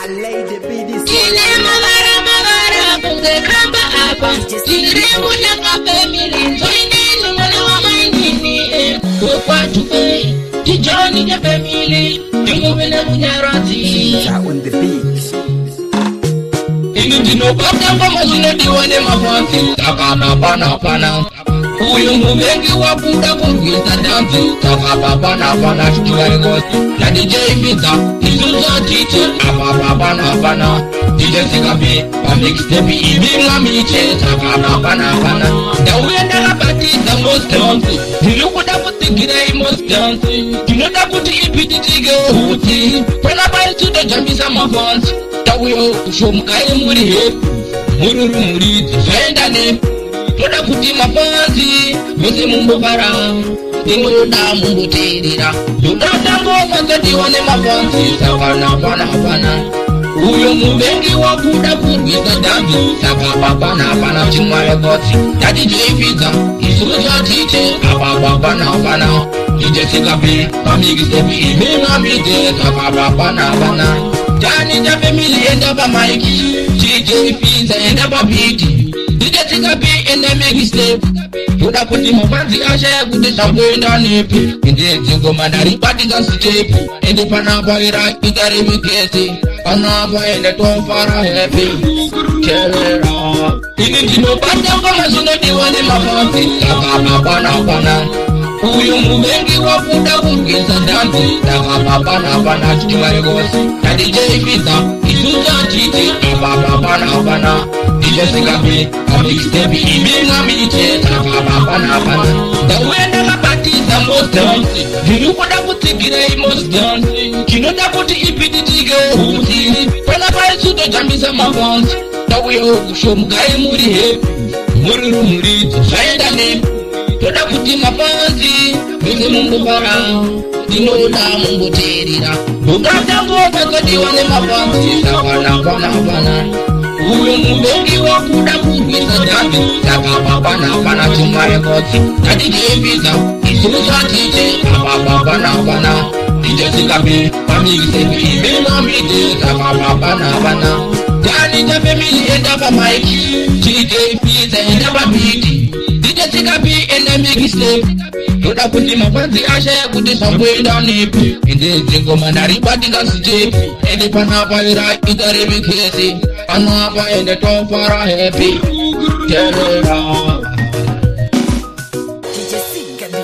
Tine mavara mavara kunge kamba apa. Tiri kunaka family nzoineni mwana wa mainini. Wekwatupe tijani ne family ndinguvile munyaradzi. On the beat. Ini ndinobata ngoma zvinodiwa nemafans, saka mapana pana. Uyu muvengi wakuda kurwisa dhanzi, saka mapana pana. Chichivarikosi naDJ Fidza, isusu hatiti apa mapana pana. DJ Sikapi pamixtape, imi mwamiche, saka mapana pana. Ndauya ndakabatidza most dance, ndiri kuda kutsigirai most dance. Ndinoda kuti ipititike huti panapa isu tojambisa mafans. Tauya kushomukai muri happy, muri rumuridzi zvaenda nepi. Toda kuti mafans vese mumbofara, ndinoda mumboteerera. Ndoda ngoma dzadiwa nemafans, saka napana pana. Uyo muvengi wakuda kurwisa dhanzi, saka papana pana. Chimwarekotsi naDJ Fidza, isusu hatite apa papana pana. DJ Sikapi pamixtape, imi mamite, saka papana pana. Tani cha family enda pamic, DJ Fidza enda pabeat, DJ Sikapi enda mixtape. Toda kuti mafans ashaya kuti zvakuenda nepi. Ende dzingoma ndaribatidza step, ende panapa ira ita remix panapa, ende tofara happy. Tevera, ini ndinobata ngoma zvinodiwa nemafans, saka mapana pana. Uyu muvengi wakuda kurwisa dhanzi, saka mapana pana. Chichivarikosi naDJ Fidza, isusu hatiti apa mapana pana. DJ Sikapi pamixtape, imi mwamiche, saka mapana pana. Ndauya ndakabatidza most dance, ndiri kuda kutsigirai most dance. Ndinoda kuti ipititike huti panapa isu tojambisa mafans. Tauya kushomukai muri happy, muri rumuridzi zvaenda nepi. Toda kuti mafans vese mumbofara, ndinoda mumboteerera. Ndokata ngoma dzadiwa nemafans, saka napana pana. Uyo muvengi wakuda kurwisa dhanzi, saka papana pana. Chimwarekotsi naDJ Fidza, isusu hatite apa papana pana. DJ Sikapi pamixtape, imi mamite, saka papana pana. Tani cha family enda pamic, DJ Fidza enda pabeat, DJ Sikapi enda mixtape. Toda kuti mafans ashaya kuti zvamboenda nepi. Ende dzingoma ndaribatika step, ende panapa ira ita remix panapa, ende tofara happy. Terera. DJ Sikapi.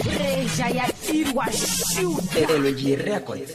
Pressure ya Irwa Shoot. LG Records.